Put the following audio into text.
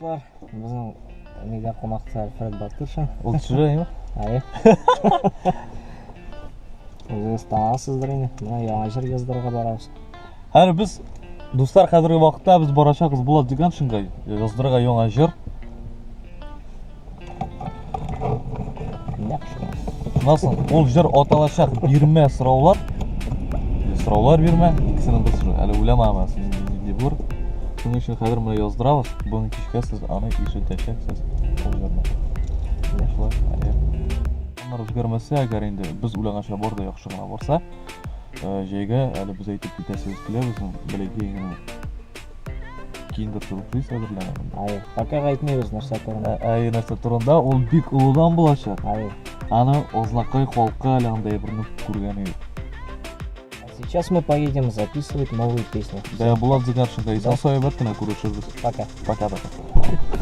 Дуслар, безнең нидә кунакта Альфред Батыршин. Ул төшерә, әйме? Әйе. Үзегез танасыздыр инде. Менә яңа җыр яздырырга барабыз. Хәзер без, дуслар, хәзерге вакытта без барачакбыз Булат Зиганшинга яздырырга яңа җыр. Нәкъ шулай. Шуннан соң ул җыр аталачак бирмә сораулар. Сораулар бирмә, икесенең берсе шул. Әле уйламагыз, нинди булыр. Шуның өчен хәзер менә яздырабыз. Бүген кичкә сез аны ишетәчәксез. Ул җырны. Менә шулай. Әйе. Аннары үзгәрмәсә, әгәр инде без уйлаганча бар да яхшы гына барса, җәйгә әле без әйтеп китәсебез килә, безнең бәләкәй генә киндер сюрприз әзерләнә. Әйе, пока әйтмибез нәрсә турында. Әйе, нәрсә турында, ул бик олыдан булачак. Әйе. Аны Азнакай халкы әле андай берне күргәне юк. А сейчас мы поедем записывать новую песню. Да, Булат Зиганшинга исән сау әйбәт кенә күрешербез. Пока. Пока-пока.